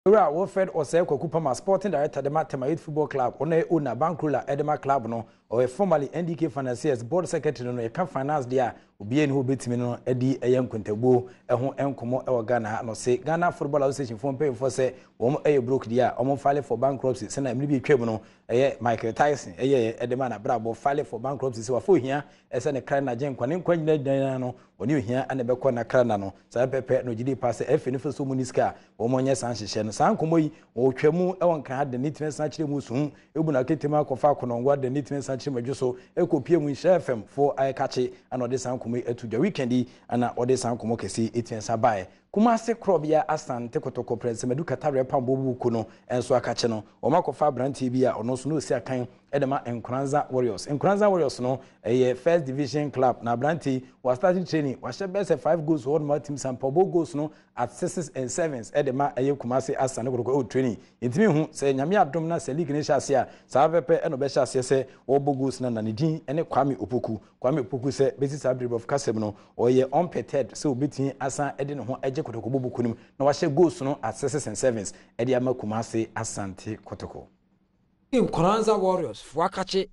Owura Wilfred Osei Kwaku Pama, Sporting Director de ma Tema Youth Football Club, ɔno yɛ owner, bankroller de ma club no, ɔyɛ formerly NDK Financiers Board Secretary no no, yɛka finance deɛ a, obiara nni hɔ a obetumi no adi ɛyɛ nkontabuo ho nkɔmmɔ wɔ Ghana ha, na ɔse Ghana Football Association foɔ mpanyinfoɔ sɛ wɔn yɛ broke deɛ a, wɔn file for bankruptcy sɛnea mmere bi atwam no ɛyɛ Michael Tyson yɛeɛ de maa n'abrabɔ file for bankruptcy sɛ wafa ohia sɛ ne kra ne n'agyenkwa, ne nkwa nyina nyinaa no ɔne ohia na ɛbɛkɔ n'akra nna no. Saa pɛpɛ na ɔgye di paa sɛ FA no fɛ sɛ wɔn nni sika a wɔn nyɛ saa nhyehyɛɛ no. Saa nkɔmmɔ yi wɔtwa mu wɔ Nkran ha de ne tumi san kyerɛ mu su ebu na aketem akɔfa Konongo de ne tumi san kyerɛ mu adwo so ɛkɔ pie mu Nhyira FM foɔ ayɛ kakye ana ɔde saa nkɔmmɔ yi ato dwa. Weekend yi ana ɔde saa nkɔmmɔ kɛse yi tumi san baeɛ. Kumase Korɔbea Asante Kotoko Prɛnsɛmadu Katareɛ Pambɔ Buku no nso akakye no, wɔakɔfa aberanteɛ bi a ɔno nso na ɔsi akan de ma Nkoranza Warriors. Nkoranza Warriors no ɛyɛ First Division club na aberanteɛ yi wastarti training, wahyɛ bɛyɛ sɛ five goals wɔ hɔnom atim sampa ɔbɔ goals no at sixes and sevens de ma ɛyɛ Kumase Asante Kotoko ɛwɔ training. Yɛntumi nhu sɛ Nyame adom na sɛ league no hyɛ aseɛ a saa pɛpɛ na ɔbɛhyɛ aseɛ sɛ ɔrebɔ goals no na ne din ne Kwame Opoku. Kwame Opoku sɛ bɛsi saa bere borɔfo kasa mu no, ɔyɛ unperturbed sɛ obetumi asan de ne ho agye Kotoko bɔ buku no mu na wahyɛ goals no at sixes and sevens de ama Kumasi Asante Kotoko. Nkoranza Warriors foɔ akakye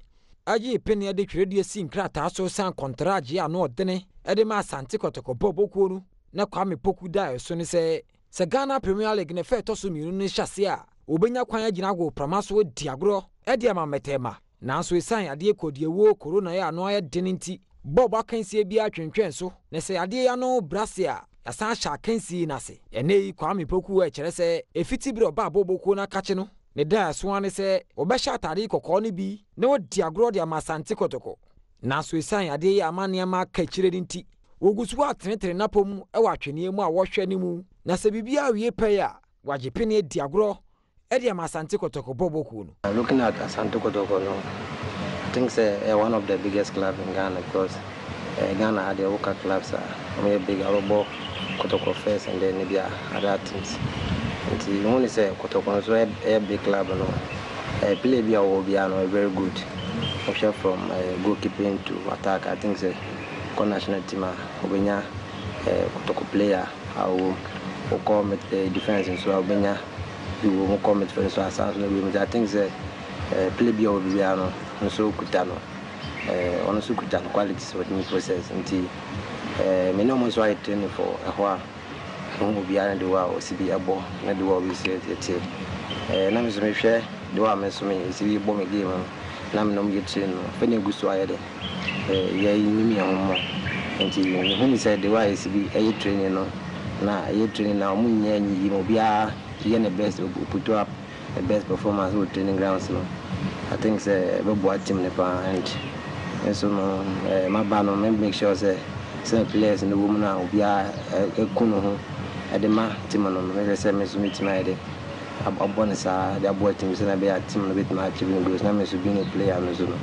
gyee peneɛ de twerɛdua sii nkrataa so san kɔntragye a ano ɔdene de ma Asante Kotoko bɔ bokuo no na Kwame Poku daeɛ so ne sɛ sɛ Ghana Premier League no fɛ ɛtɔ so mmienu no hyɛ aseɛ a wɔbɛnya kwan agyina agoprama so adi agorɔ de ama mmɛtɛɛma. Nanso esiane adeɛ kɔdiawuo korona yi a ano ayɛ den nti, bɔɔlbɔ akansie biara twentwɛn so, na sɛ adeɛ yi ano brɛ ase a, yɛasan ahyɛ akansie no ase. Ɛnnɛ yi, Kwame Poku rekyerɛ sɛ ɛfiti berɛ a ɔbaa bɔɔlbɔ kuo no akakye no, ne daeɛso ara ne sɛ ɔbɛhyɛ atadeɛ kɔkɔɔ no bi na wadi agorɔ de ama Asante Kotoko. Nanso esiane adeɛ yi a ama nneɛma aka akyire no nti, wɔgu so atenetene n'apɔ mu wɔ atweneɛ mu a wɔhwɛ no mu, na sɛ biribiara wie pɛyɛ a, wagye pene adi agorɔ de ama Asante Kotoko bɔɔlbɔ kuo no. Looking at Asante Kotoko no, I think sɛ ɛyɛ one of the biggest club in Ghana because eh, Ghana ha deɛ woka clubs a wɔyɛ big a wɔbɛbɔ Kotoko first and then ebi a other teams. Nti mehu ne sɛ Kotoko nso ɛyɛ big club no, eh, player bi a wɔwɔ biara no ɔyɛ very good. Wohwɛ from eh, goalkeeping to attack, I think sɛ kɔ national team a wobɛnya eh, Kotoko player a ɔwɔ mu. Wokɔ mid eh, defence nso a wobɛnya bi wɔ mu kɔ midfield nso a saa nso na bi wɔ mu. Nti I think sɛ eh, play bi a ɔwɔ biara no nso kuta no eh, ɔno nso kuta no qualities ɔtumi process nti eh, me ne ɔmo nso ayɛ training for ɛhɔ a mehu obiara ne de wɔ a ɔsi bi ɛbɔ ne de wɔ a obi si ɛte eh, na me nso mehwɛ de wɔ a me nso me si bi bɔ me game no na me ne ɔmo yɛ train no afei na egu so ayɛ dɛ eh, yɛnim yɛn ho mmɔ nti mehu ne sɛ de wɔ a yɛsi bi ɛyɛ training no na ɛyɛ training na ɔmo nyɛ nyiyi mu obiara yɛ ne best put up the best performance wɔ training grounds no I think sɛ ɛbɛboa team no paa and nso no eh, maba no me make sure sɛ sɛ players no wɔ mu no a obiara ɛku ne ho ɛde ma team no no mehwɛ sɛ me nso metumi ayɛ de abɔ no saa de aboa team sɛ na ɛbɛyɛ a team no bɛtumi achieve no goals na me nso being a player no nso no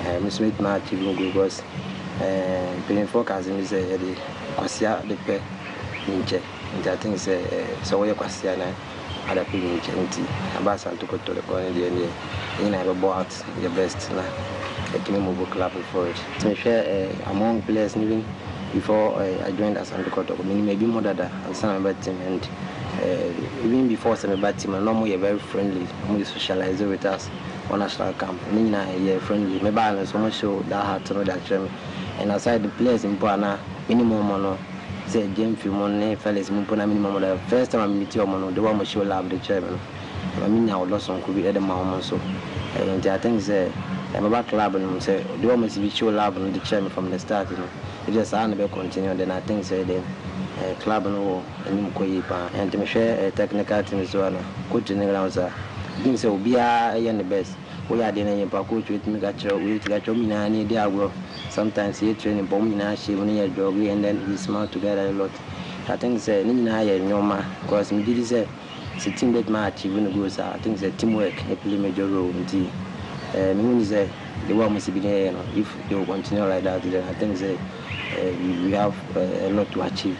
eh, me nso mɛtumi achieve no goals because eh, mpanyinfoɔ ka asɛm bi sɛ yɛde kwasea de pɛ ne nkyɛ nti I think sɛ eh, sɛ woyɛ kwasea na ada pɛ ne nkyɛ nti aba Asante Kotoko no deɛ deɛ yɛn nyinaa yɛbɛbɔ out the best na yɛtumi move club forward. Nti mehwɛ eh, among players no even before eh, I joined Asante Kotoko menim ebi mo dada ansa na meba team and eh, even before sɛ meba team no na ɔmo yɛ very friendly, ɔmo yɛ socialize with us wɔ national camp ne nyinaa yɛ friendly. Mebaa no nso ɔmo show that heart no de akyerɛ me and aside the players mpo a na menim ɔmo no sɛ Jemfi mo ne Felix mo mpo na menim ɔmo dada first time a me meet ɔmo no de wɔn mo show love de kyerɛ me no ɛma me nya ɔdɔ sonko bi de ma ɔmo nso ɛyɛ nti I think sɛ ɛbɛba club no mu sɛ de wɔn si bi show love no de kyerɛ me from the start no ebi sɛ saa na bɛ continue then I think sɛ then eh, club no wɔ anim kɔ yie paa ɛnti mehwɛ eh, technical team so a na coach ne grounds a I think sɛ obiara ɛyɛ ne best woyɛ adeɛ no yie mpo a coach wetumi ka kyerɛ wo wetumi ka kyerɛ wɔn nyinaa ne yɛdi agorɔ sometimes yɛ training mpo wɔn nyinaa hyɛ mu ne yɛ jog and then we smile together a lot I think sɛ ne nyinaa yɛ nneɛma because megye di sɛ sɛ team bɛtumi achieve no goals a I think sɛ teamwork play major role nti eh, mehu ne sɛ the way a wɔn si bi ne yɛyɛ no if they will continue like that then I think sɛ eh, we have eh, a lot to achieve.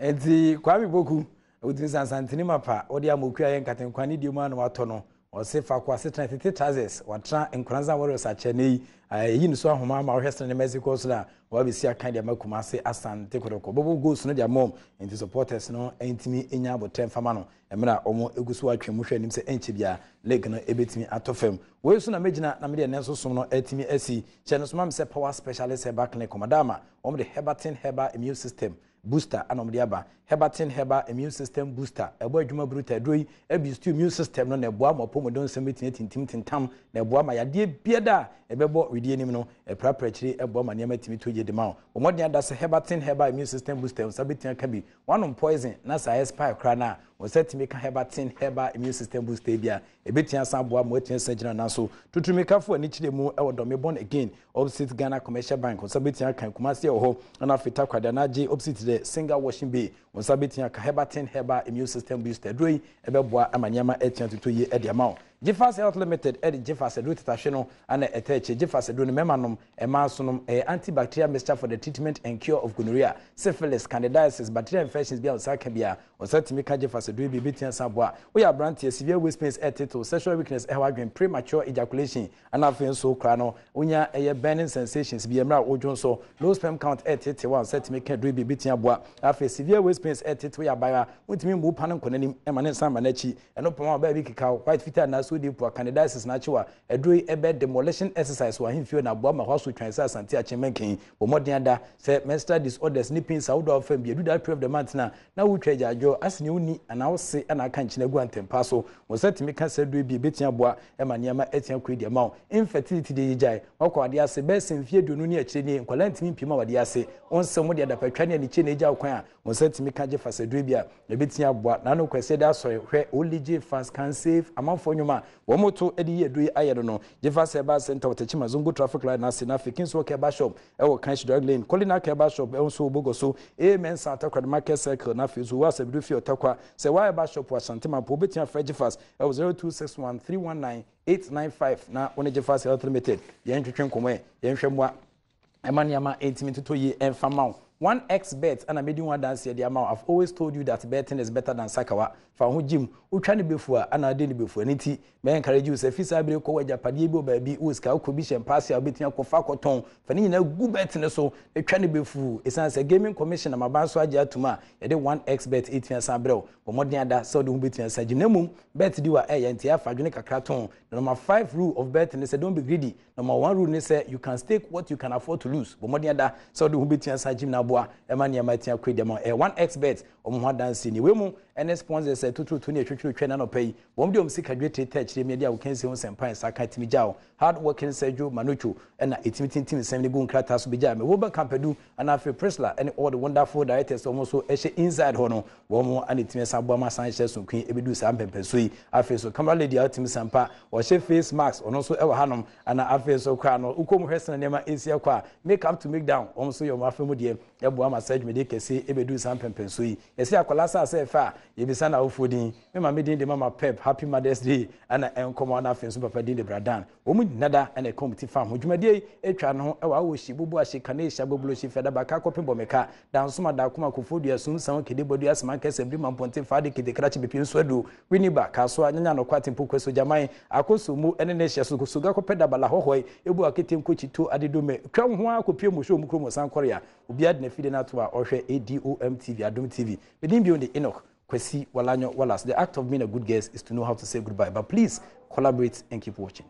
Nti Kwame Boku, wotumi sɛ Asantene mapa, wode ama okua yɛ nkatenkwan ne deɛ mu a na watɔ no. Ɔse faako asetena tete trousers watena Nkoranza Warriors akyɛ nnɛ yi yɛyi ne so ahoma ama wohwɛ sene nneɛma asi kɔ so no a wabɛsi akan de ama Kumasi Asante Kotoko bɔbɔ goals no de ama wɔn nti supporters no ntumi nya abotrɛ mfama no mmerɛ a wɔn egu so atwe mu hwɛ anim sɛ ɛnkyɛ biara league no ɛbɛtumi atɔ fam. Wei so na mɛgyina na mede ɛnɛ nso som no atumi asi kyɛ no so ma me sɛ Power Specialist Herbal Clinic Kɔmadama wɔn de Herbatin Herbal Immune System Booster na wɔde aba. Herbatin Herbal Immune System Booster, ɛbɔ adwuma brutal. Aduro yi boost immune system no na ɛboa ma apɔmuden nsɛm bɛtumi atintim tentam na ɛboa ma yadeɛ biara a ɛbɛbɔ wedeɛ anim no ɛprapra akyire ɛboa ma nneɛma tumi tɔ yie de ma wo. Bɔ mmɔden ada sɛ Herbatin Herbal Immune System Booster wo nsa bɛtumi aka bi. Woanom poison na sɛ ayɛ spy koraa no a, wo nsa tumi ka Herbatin Herbal Immune System Booster yi bi a, ɛbɛtumi asan aboa ma woatumi asan agyina wo nan so. Tuturumikafo ani kyerɛ mu wɔ Dɔme Born Again Opposite Ghana Commercial Bank, wo nsa bɛtumi aka Kumasi ɛwɔ hɔ, ɛna afei Takoradi Anagye opposite the Singer Washing Bay, wo nsa bɛtumi aka Herbatin Herbal Immune System Booster. Aduro yi ɛbɛboa ama nneɛma atumi atotɔ yie de ama wo. Gyefas Health Limited de Gyefas aduro tetahwe no na ɛtaa akyire. Gyefas aduro no mmarima nom, mmaa nso nom. Ɛyɛ anti-bacterial mixture for the treatment and cure of gonorrhea, syphilis, candidiasis, bacterial infections bi a wo nsa aka biara, wo nsa tumi ka Gyefas aduro yi bi, ɛbɛtumi asan aboa. Woyɛ aberanteɛ, severe waist pains ɛretetew, sexual weakness ɛhaw adwene, premature ejaculation, Ɛna afei nso koraa no wonya ɛyɛ burning sensations bi mmerɛ a wodwo nso, low sperm count ɛretetew a nsa tumi ka aduro bi ebetumi aboa. Afei severe waist pains ɛretetew yɛ abaayewa wontumi mmu wo pa no nkɔ n'anim ɛma ne nsa mma n'akyi, ɛno pam a ɔbaa bi keka wo, white fitaa anaa so deep a candidiasis na akye wo a, aduro yi ɛbɛ demolition exercise wɔ ahemfie na aboa ma hɔ aso twan sɛ Asante Akyem Mankin. Bɔ mmɔden ada sɛ menstrual disorders ne pains ahodoɔ a wofam bi adu that period of the month no a na wotwa agyaadwoɔ ase nea wonni anaa wose na aka nkyene agu antɛmpa so. Wo nsa tumi ka saa aduro yi bi a ebetumi aboa ma nneɛma atumi akɔ adi ama wo. Infertility deɛ yɛgyae, woakɔ adeɛ ase bɛyɛ sɛ mfeɛ 20 ne akyire nie, nkwadaa ntumi mpue ma wo adeɛ ase. Wo nsɛm wode adapatwa ne anikyie na agya wo kwan a, wo nsa tumi ka gye fa saa aduro yi bi a ebetumi aboa. N'ano Kwasiada Asɔre, hwɛ Only Jefas Can Save amanfoɔ nnwom a wɔto de yi aduro yi ayɛ no no. Jefas Herbal Centre wɔ Techiman Zongo Traffic Light no ase na afei Kingswalk Herbal Shop wɔ Kanshi Drug Lane, Colina Herbal Shop nso wɔ Bogoso, A. Mensah Takoradi Market Circle na afei nso wɔ Asabidu Fie Ɔtakwa. Sɛ woayɛ herbal shop wɔ Ashanti Mampong, wobɛtumi afrɛ Jefas wɔ 0261 319 895 na wo ne Jefas Health Limited yɛntwetwe nkɔmmɔ ɛ, yɛnhwɛ mmoa ɛma nneɛma ɛntumi ntotɔ yie ɛmfa mma wo. 1xBet ɛna medi ho adanseɛ de ama wo. I've always told you that betting is better than sakawa. Fa wo ho gyim. Wotwa ne bɛfu a, ɛna ade ne bɛfu. Ɛno nti, mɛ encourage wo sɛ fi saa bere kɔ wɔ agyapadeɛ bi wɔ baabi, wɔ sika wokɔ bi hyɛ mpaase a wobɛtumi akɔfa akɔtɔn. Fa ne nyinaa gu bet no so na twa ne bɛfu. Ɛsiane sɛ Gaming Commission nam aban so agye atom a, yɛde 1xBet ɛtumi asan abrɛ wo. Bɔ mmɔden ada sɛ wode wo ho bɛtumi asan gyim. Na mmom, bet di wɔ a ɛyɛ nti afa adwene kakra to ho. The number five rule of betting ne sɛ don't be greedy. Number one rule ne sɛ you can stake what you can afford to lose. Bɔ mmɔden ada sɛ wode wo ho bɛtumi asan gyim na aboa ɛma nneɛma atumi akɔ adi ama wo. Ɛyɛ 1xBet wɔn ho adanseɛ nie. Wei mu ne sponsors a ɛtototo ne ɛtwetwetwe no anɔpa yi. Wɔn de wɔn sika dwetire taa akyire mi de a wɔkansie ho nsɛmpa a nsa ka tumi gya wo. Hard working Sergio Manucho na ɛtumi tintim nsɛm no gu nkrataa so bɛgyaa me. Wilber Kampadu ɛna afei Priscilla ne all the wonderful directors a wɔn nso hyɛ inside hɔ no, wɔn na ɛtumi san boa ma san hyɛ sonko yi ɛbɛduru saa mpɛmpɛnsoɔ yi. Afei nso camera lady a ɔtumi sampa, ɔhyɛ face mask, ɔno nso wɔ hanom. Ɛna afei nso koraa no, wokɔ mu hwɛ sɛnea nneɛma ɛsi ɛkɔ a, make up to make down, wɔn nso yɛ wɔn afa mu deɛ ɛboa ma saa dwumadie kɛseɛ yi ɛbɛduru saa mpɛmpɛnsoɔ yi. Yɛse akwadaa sɛ asɛ ɛfɛ a, yɛbisa n'awofoɔ din. Me maame din de Mama Pep, Happy Mother's Day, ɛna ɛnkɔmɔ, ɛna afei nso papa din de Bra Dan. Wɔn nyina da na ɛka wɔn ti fam ho. Dwumadie yi twa ne ho wɔ Awohyi, Bubuahye, Kanehyia, Boblohyi, Fɛdaba, Kakɔpe, Bɔmeka, Dansoma, Daakoma, Kofoɔdua, Sumsaw, Kede, Bɔdua, Asemankɛsɛ, Birima, Mpɔnten, Faade, Kete, Krakye, Bepie, Nsuaduro, Winneba, Kasoa, Nyanya, Nɔkwa, Atempo, Kwaso, Gyaman, Akosombo ne ne hyɛ so, Soga, Kɔpɛ, Dabala, Hɔhɔe, Ebu, Akete, Nkokyi, To, Adedome, Twa wo ho ara kɔpue Mosho, Mukurom, Ɔsankorea. Obiara de n'afidie no ato a ɔhwɛ ADOM TV, Adom TV. Me din bio de Enoch Kwesi Walanyo Wallace. The act of being a good guest is to know how to say goodbye, but please collaborate and keep watching.